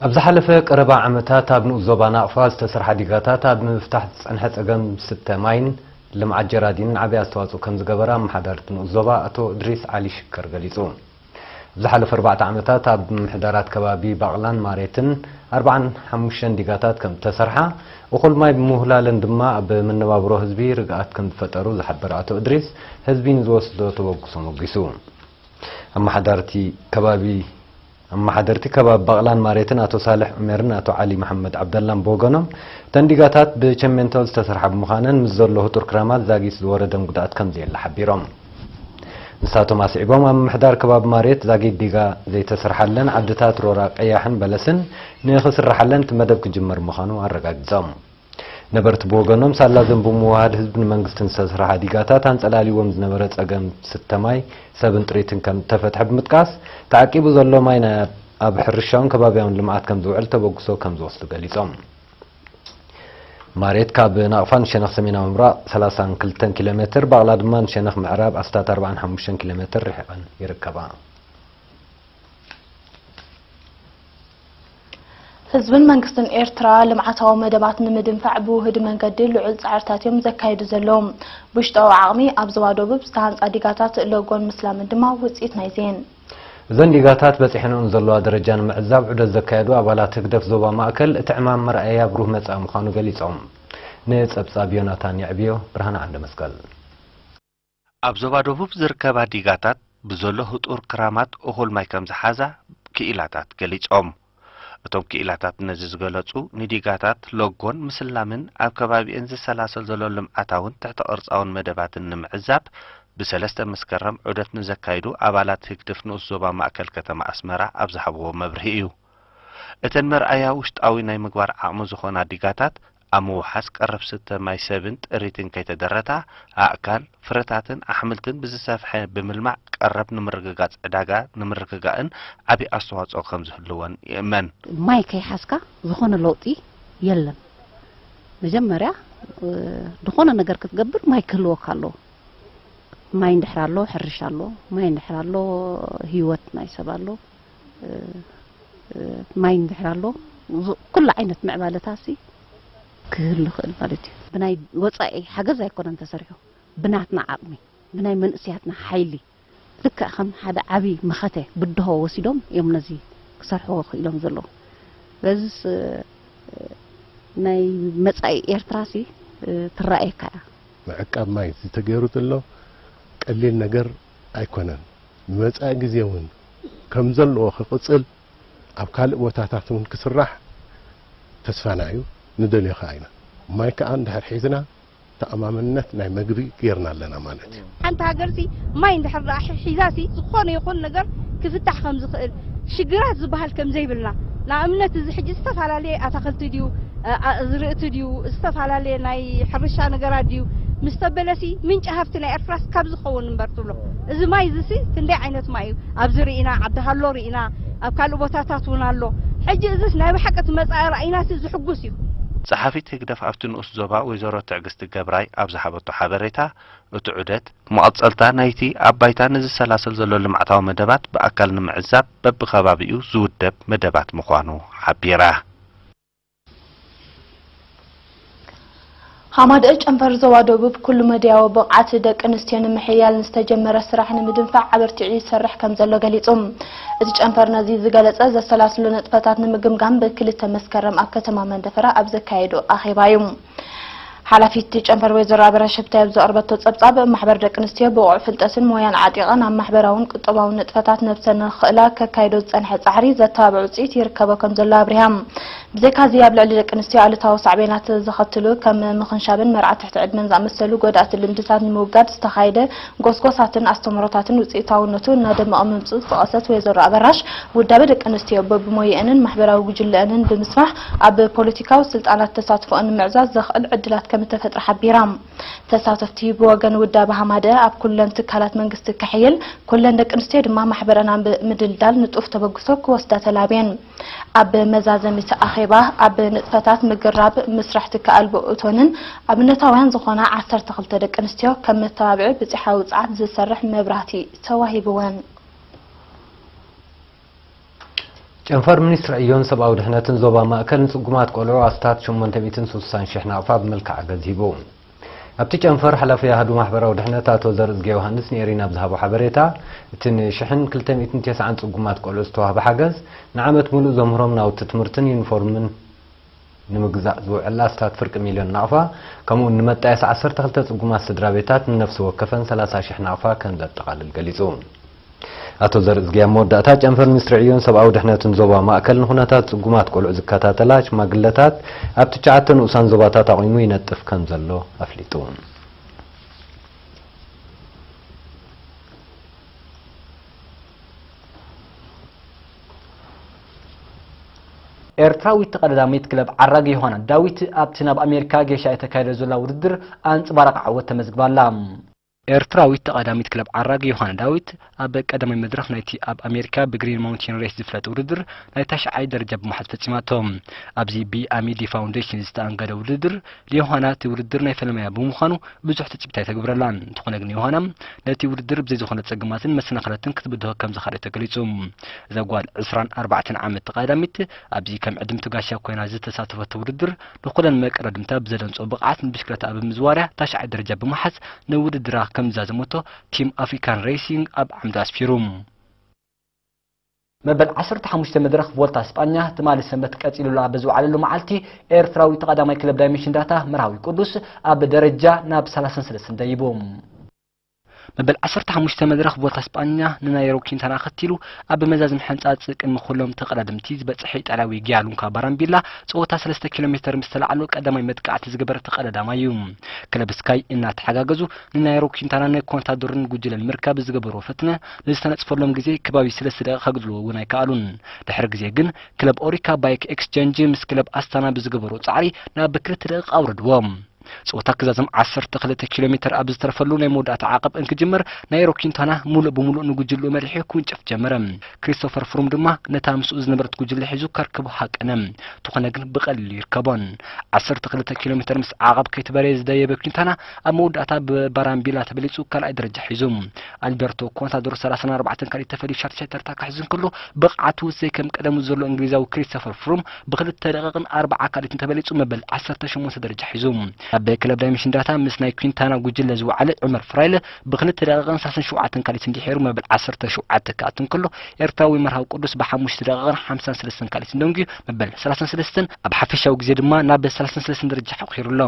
ኣብ ዝሓለፈ ቀረባ ዓመታት ኣብ ንኡስ ዞባ ናቕፋ ዝተሰርሓ ዲጋታት ኣብ ምፍታሕ ዝጸንሐ ጸገም ስተ ማይን ልምዓት ጀራዲንን ዓቢ ኣስተዋጽኦ ከም ዝገበረ ኣመሓዳርቲ ንኡስ ዞባ ኣቶ እድሪስ ዓሊ ሽከር ገሊጹ። ኣብ ዝሓለፈ ኣርባዕተ ዓመታት ኣብ ምምሕዳራት ከባቢ ባቕላን ማሬትን ኣርባዓን ሓሙሽተን ዲጋታት ከም ዝተሰርሓ፣ እኹል ማይ ብምውህላለን ድማ ኣብ መነባብሮ ህዝቢ ርግኣት ከም ዝፈጠሩ ዝሓበረ ኣቶ እድሪስ፣ ህዝቢ ንዝወስዶ ተበግሶ ሞጊሱ። ኣመሓዳርቲ ከባቢ ኣመሓደርቲ ከባቢ ባቕላን ማሬትን ኣቶ ሳልሕ ዑሜርን ኣቶ ዓሊ መሓመድ ዓብደላን ብወገኖም፣ እተን ዲጋታት ብቸሜንቶ ዝተሰርሓ ብምዃነን ምስ ዘሎ ህጡር ክራማት ዛጊት ዝወረደም ጉድኣት ከም ዘየለ ሓቢሮም። ንሳቶም ኣስዒቦም፣ ኣብ ምምሕዳር ከባቢ ማሬት ዛጊት ዲጋ ዘይተሰርሓለን ዓድታት ሮራ ቀያሕን በለስን ንኽስርሓለን እቲ መደብ ክጅመር ምዃኑ ኣረጋጊጾም። ነበርቲ ብወገኖም፣ ሳላ ዘንቡ ምውሃድ ህዝቢ ንመንግስትን ዝተሰርሓ ዲጋታት ኣንጸላልይዎም ዝነበረ ጸገም ስተ ማይ፣ ሰብን ጥሪትን ከም እተፈትሐ ብምጥቃስ፣ ተዓቂቡ ዘሎ ማይ ናይ ኣብ ሕርሻውን ከባብያውን ልምዓት ከም ዝውዕል ተበግሶ ከም ዝወስዱ ገሊጾም። ማሬት ካብ ናቕፋ ንሸነኽ ሰሜናዊ ምብራቕ ሰላሳን ክልተን ኪሎ ሜትር፣ ባቕላ ድማ ንሸነኽ ምዕራብ ኣስታት ኣርባዓን ሓሙሽተን ኪሎ ሜትር ርሒቐን ይርከባ። ህዝብን መንግስትን ኤርትራ ልምዓታዊ መደባት ንምድንፋዕ ብውህድ መንገዲ ልዑል ጻዕርታት እዮም ዘካይዱ ዘለዉ። ብውሽጣዊ ዓቕሚ ኣብ ዞባ ደቡብ ዝተሃንጻ ዲጋታት ሎጎን ምስላምን ድማ ውጽኢት ናይዚ እየን። እዘን ዲጋታት በጺሐንኦ ንዘለዋ ደረጃ ንምዕዛብ ዑደት ዘካየዱ ኣባላት ህግደፍ ዞባ ማእከል፣ እቲ ዕማም መርኣያ ብሩህ መጻኢ ምዃኑ ገሊጾም። ንጸብጻብ ዮናታን የዕብዮ፣ ብርሃነ ዓንደመስቀል። ኣብ ዞባ ደቡብ ዝርከባ ዲጋታት ብዘሎ ህጡር ክራማት እኹል ማይ ከም ዝሓዛ ክኢላታት ገሊጾም። እቶም ክኢላታት ነዚ ዝገለጹ፣ ንዲጋታት ሎጎን ምስላምን ኣብ ከባቢኤን ዝሰላሰል ዘሎ ልምዓታውን ትሕተ ቅርጻውን መደባትን ንምዕዛብ ብሰለስተ መስከረም ዑደት ንዘካይዱ ኣባላት ህግደፍ ንኡስ ዞባ ማእከል ከተማ ኣስመራ ኣብ ዝሃብዎ መብርሂ እዩ። እተን መርኣያ ውሽጣዊ ናይ ምግባር ዓቕሚ ዝኾና ዲጋታት ኣብ ምውሓስ ቀረብ ስተ ማይ ሰብን ጥሪትን ከይተደረታ፣ ኣእካል፣ ፍረታትን ኣሕምልትን ብዝሰፍሐ ብምልማዕ ቀረብ ንምርግጋጽ ዕዳጋ ንምርግጋእን ዓቢ ኣስተዋጽኦ ከም ዝህልወን ይእመን። ማይ ከይሓዝካ ዝኾነ ለውጢ የለን። መጀመርያ ዝኾነ ነገር ክትገብር ማይ ክህልወካ ኣለዎ። ማይ እንድሕር ኣሎ ሕርሻ ኣሎ፣ ማይ እንድሕር ኣሎ ህይወት ናይ ሰብ ኣሎ። ማይ እንድሕር ኣሎ ኩሉ ዓይነት ምዕባለታሲ ክህሉ ይኽእል ማለት እዩ። ብናይ ወፃኢ ሓገዝ ኣይኮነን ተሰሪሑ፣ ብናትና ዓቕሚ፣ ብናይ መንእሰያትና ሓይሊ፣ ልክዕ ከም ሓደ ዓብዪ መኸተ ብድሆ ወሲዶም እዮም ነዚ ክሰርሕዎ ክኢሎም ዘለዉ። በዚስ ናይ መፃኢ ኤርትራሲ ትረኣየካ እያ። ምዕቃብ ማይ ዝተገይሩ ዘሎ ቀሊል ነገር ኣይኮነን። ንመጻኢ ግዜ እውን ከም ዘለዎ ክቕጽል ኣብ ካልእ ቦታታት እውን ክስራሕ ተስፋና እዩ፣ ንደልዮ ከኣ ኢና። ማይ ከኣ እንድሕር ሒዝና ተኣማምነት ናይ መግቢ ጌርና ኣለና ማለት እዩ። ሓንቲ ሃገርሲ ማይ እንድሕር ደኣ ሒዛሲ ዝኾነ ይኹን ነገር ክፍታሕ ከም ዝኽእል ሽግራት ዝበሃል ከም ዘይብልና ንኣብነት እዚ ሕጂ ዝተፈላለየ ኣታኽልቲ ድዩ ኣዝርእቲ ድዩ ዝተፈላለየ ናይ ሕርሻ ነገራት ድዩ ምስ ተበለሲ ምንጪ ሃፍቲ ናይ ኤርትራስ ካብ ዝኸውን እምበር ትብሎ እዚ ማይ እዚሲ ክንደይ ዓይነት ማይ እዩ ኣብዚ ርኢና ዓዲ ሃሎ ርኢና ኣብ ካልእ ቦታታት እውን ኣሎ ሕጂ እዚስ ናይ ብሓቂ እቲ መጻኢ ራእይናሲ ዝሕጉስ እዩ። ጸሓፊት ህግደፍ ኣብቲ ንኡስ ዞባ ወይዘሮ ትዕግስቲ ገብራይ ኣብ ዝሃበቶ ሓበሬታ እቲ ዑደት መቐጸልታ ናይቲ ኣብ ባይታ ንዝሰላሰል ዘሎ ልምዓታዊ መደባት ብኣካል ንምዕዛብ በብኸባቢኡ ዝውደብ መደባት ምዃኑ ሓቢራ። ሃማደኤ ጨንፈር ዞባ ደቡብ ኩሉ መድያዊ ብቕዓት ደቂ ኣንስትዮ ንምሕያል ንዝተጀመረ ስራሕ ንምድንፋዕ ኣበርቲዑ ይሰርሕ ከም ዘሎ ገሊጹ። እቲ ጨንፈር ነዚ ዝገለጸ ዘሰላስሉ ንጥፈታት ንምግምጋም ብክልተ መስከረም ኣብ ከተማ መንደፈራ ኣብ ዘካየዶ ኣኼባ እዩ። ሓላፊት ጨንፈር ወይዘሮ ኣበራሽ ሽብታይ ኣብ ዘቕርበቶ ጸብጻብ፣ ማሕበር ደቂ ኣንስትዮ ብቑዕ ፍልጠትን ሞያን ዓጢቐን ኣብ ማሕበራውን ቁጠባውን ንጥፈታት ነብሰን ንኽኽእላ ከካይዶ ዝጸንሐ ጻዕሪ ዘተባብዕ ውጽኢት ይርከቦ ከም ዘሎ ኣብሪሃ። ብዘይካዚ ኣብ ልዕሊ ደቂ ኣንስትዮ ኣሉታዊ ሳዕቤናት ዘኸትሉ ከም ምኽንሻብን መርዓ ትሕቲ ዕድመን ዝኣመሰሉ ጎዳእቲ ልምድታት ንምውጋድ ዝተኻየደ ጎስጎሳትን ኣስተምህሮታትን ውጽኢታውነቱ እናደመቐ ምምጽኡ ዝጠቐሰት ወይዘሮ ኣበራሽ፣ ውዳበ ደቂ ኣንስትዮ በብሞየአንን ማሕበራዊ ጉጅለአንን ብምስራሕ ኣብ ፖለቲካዊ ስልጣናት ተሳትፎኣን ንምዕዛዝ ዘኽእል ዕድላት ከም እተፈጥረ ሓቢራ። ተሳተፍቲ ብወገን ውዳበ ሃማደአ ኣብ ኩለን ትካላት መንግስቲ ክሕይል ኩለን ደቂ ኣንስትዮ ድማ ማሕበረን ኣብ ምድልዳል ንጡፍ ተበግሶ ክወስዳ ተላብየን። ኣብ መዛዘሚቲ ኣኼባ ኣብ ንጥፈታት ምግራብ ምስራሕ ትካኣል ብእቶንን ኣብነታውያን ዝኾና ዓሰርተ ክልተ ደቂ ኣንስትዮ ከም መተባብዒ ብጺሓዊ ጸዓት ዝሰርሕ መብራህቲ ተዋሂብወን። ጨንፈር ሚኒስትሪ ዕዮን ሰብኣዊ ድሕነትን ዞባ ማእከል ንጽጉማት ቆልዑ ኣስታት ሸሞንተ ሚእትን ስሳን ሽሕ ናቕፋ ብመልክዕ ሓገዝ ሂቡ። ኣብቲ ጨንፈር ሓላፊ ኣሃዱ ማሕበራዊ ድሕነት ኣቶ ዘርእዝጊ ዮሃንስ ንኤሪና ኣብ ዝሃቦ ሓበሬታ፣ እቲ ንሽሕን ክልተ ሚእትን ተስዓን ጽጉማት ቆልዑ ዝተዋህበ ሓገዝ ንዓመት ሙሉእ ዘምህሮም ናውቲ ትምህርትን ዩኒፎርምን ንምግዛእ ዝውዕል ኣስታት ፍርቂ ሚልዮን ናቕፋ፣ ከምኡ እውን ንመጣየሲ ዓሰርተ ክልተ ጽጉማት ስድራ ቤታት ንነፍሲ ወከፈን ሰላሳ ሽሕ ናቕፋ ከም ዘጠቓልል ገሊጹ። ኣቶ ዘርእዝጊ ኣብ መወዳእታ፣ ጨንፈር ሚኒስትሪ ዕዮን ሰብኣዊ ድሕነትን ዞባ ማእከል ንኹነታት ጽጉማት ቆልዑ ዝከታተላ ሽማግለታት ኣብ ትሽዓተ ንኡሳን ዞባታት ኣቑሙ ይነጥፍ ከም ዘሎ ኣፍሊጡ። ኤርትራዊት ተቐዳዳሚት ክለብ ዓራግ ዮሃና ዳዊት ኣብቲ ናብ ኣሜሪካ ጌሻ እተካየደ ዘላ ውድድር ኣንጸባራቒ ዓወት ተመዝግባላ። ኤርትራዊት ተቐዳዳሚት ክለብ ዓራግ ዮሃና ዳዊት ኣብ ቀዳማይ መድረኽ ናይቲ ኣብ ኣሜሪካ ብግሪን ማውንቴን ሬስ ዝፍለጥ ውድድር ናይ ታሽዓይ ደረጃ ብምሓዝ ፈጺማቶ። ኣብዚ ብኣሚዲ ፋውንዴሽን ዝተኣንገደ ውድድር ንዮሃና እቲ ውድድር ናይ ፈለማያ ብምዃኑ ብዙሕ ትጽቢት ኣይተግብረላን። እንተኾነ ግን ዮሃና ነቲ ውድድር ብዘይ ዝኾነ ጸገማትን መሰናኽለትን ክትብድሆ ከም ዝኸኣለት ተገሊጹ። እዛ ጓል ዕስራን ኣርባዕተን ዓመት ተቐዳዳሚት ኣብዚ ከም ዕድምቲ ጋሻ ኮይና ዝተሳተፈቶ ውድድር ንኹለን መቀዳድምታ ብዘደንጾ ብቕዓት ንብሽክለታ ኣብ ምዝዋርያ ታሽዓይ ደረጃ ብምሓዝ ንውድድራ ከም ዝዛዘመቶ ቲም ኣፍሪካን ሬሲንግ ኣብ ዓምዱ ኣስፊሩ። መበል ዓሰርተ ሓሙሽተ መድረኽ ቮልታ ስጳኛ ትማሊ ሰንበት ቀጺሉላ ኣብ ዝወዓለሉ መዓልቲ ኤርትራዊ ተቐዳማይ ክለብ ዳይሜንሽን ዳታ መርሃዊ ቅዱስ ኣብ ደረጃ ናብ ሰላሳን ሰለስተን ደይቡ። መበል ዓሰርተ ሓሙሽተ መድረኽ ቮልታ ስጳኛ ንናይሮ ኪንታና ኣኸቲሉ ኣብ መዛዝም ሕንጻጽ ቅድሚ ኩሎም ተቐዳደምቲ ዝበጽሐ ኢጣልያዊ ጊያሉንካ ባራምቢላ ጸወታ ሰለስተ ኪሎ ሜተር ምስ ተላዕሎ ቀዳማይ መጥቃዕቲ ዝገበረ ተቐዳዳማይ እዩ። ክለብ ስካይ እናተሓጋገዙ ንናይሮ ኪንታና ንኮንታዶርን ጉጅለን ምርካብ ዝገበርዎ ፈትነ ንዝተነጽፈሎም ግዜ ከባቢ ሰለስተ ደቂቕ ከጉድልዎ እውን ኣይከኣሉን። ድሕሪ ግዜ ግን ክለብ ኦሪካ ባይክ ኤክስቼንጅ ምስ ክለብ ኣስታና ብዝገበርዎ ጻዕሪ ናብ ክልተ ደቂቕ ኣውረድዎም። ጸወታ ክዛዘም ዓሰርተ ክልተ ኪሎ ሜተር ኣብ ዝተረፈሉ ናይ መወዳእታ ዓቐብ እንክጅምር ናይሮ ኪንታና ሙሉእ ብሙሉእ ንጉጅልኡ መሪሑ ክውንጨፍ ጀመረ። ክሪስቶፈር ፍሩም ድማ ነታ ምስኡ ዝነበረት ጉጅለ ሒዙ ከርክቦ ሃቀነ። እንተኾነ ግን ብቐሊሉ ይርከቦን። ዓሰርተ ክልተ ኪሎ ሜተር ምስ ዓቐብ ከይተበረየ ዝደየበ ኪንታና ኣብ መወዳእታ ብባራምቢላ ተበሊጹ ካልኣይ ደረጃ ሒዙ። ኣልበርቶ ኮንታዶር ሰላሳን ኣርባዕተን ካልኢት ተፈልዩ ሻርሻይ ተርታ ክሕዝ እንከሎ ብቕዓቱ ዘይከም ቀደሙ ዘሎ እንግሊዛዊ ክሪስቶፈር ፍሩም ብክልተ ደቂቕን ኣርባዓ ካልኢትን ተበሊጹ መበል ዓሰርተ ሸሞንተ ደረጃ ሒዙ። ኣብ ክለብ ዳይሜንሽን ዳታ ምስ ናይ ኪንታና ጉጅለ ዝወዓለ ዑመር ፍራይለ ብክልተ ደቂቕን ሰላሳን ሸውዓተን ካልኢትን ድሒሩ መበል ዓሰርተ ሸውዓተ ክኣቱ እንከሎ ኤርትራዊ መርሃዊ ቅዱስ ብሓሙሽተ ደቂቕን ሓምሳን ሰለስተን ካልኢትን ደንጉዩ መበል ሰላሳን ሰለስተን ኣብ ሓፈሻዊ ግዜ ድማ ናብ ሰላሳን ሰለስተን ደረጃ ሓቑሩ ኣሎ።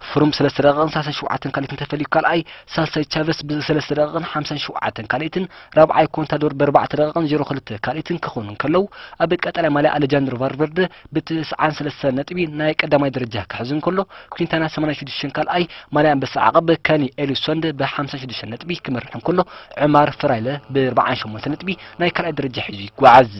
ፍሩም ሰለስተ ደቂቕን ሰላሳን ሸውዓተን ካልኢትን ተፈልዩ ካልኣይ፣ ሳልሳይ ቻቨስ ብሰለስተ ደቂቕን ሓምሳን ሸውዓተን ካልኢትን፣ ራብዓይ ኮንታዶር ብኣርባዕተ ደቂቕን ዜሮ ክልተ ካልኢትን ክኾኑ እንከለዉ፣ ኣብ ቀጠልያ ማልያ ኣሌጃንድሮ ቫልቨርደ ብትስዓን ሰለስተን ነጥቢ ናይ ቀዳማይ ደረጃ ክሕዝ እንከሎ፣ ኪንታና ሰማንያን ሽዱሽተን ካልኣይ፣ ማልያ ኣንበሳ ዓቐብ ከኒ ኤሊሶንድ ብሓምሳን ሽዱሽተን ነጥቢ ክመርሕ እንከሎ፣ ዕማር ፍራይለ ብኣርባዓን ሸሞንተን ነጥቢ ናይ ካልኣይ ደረጃ ሒዙ ይጓዓዝ።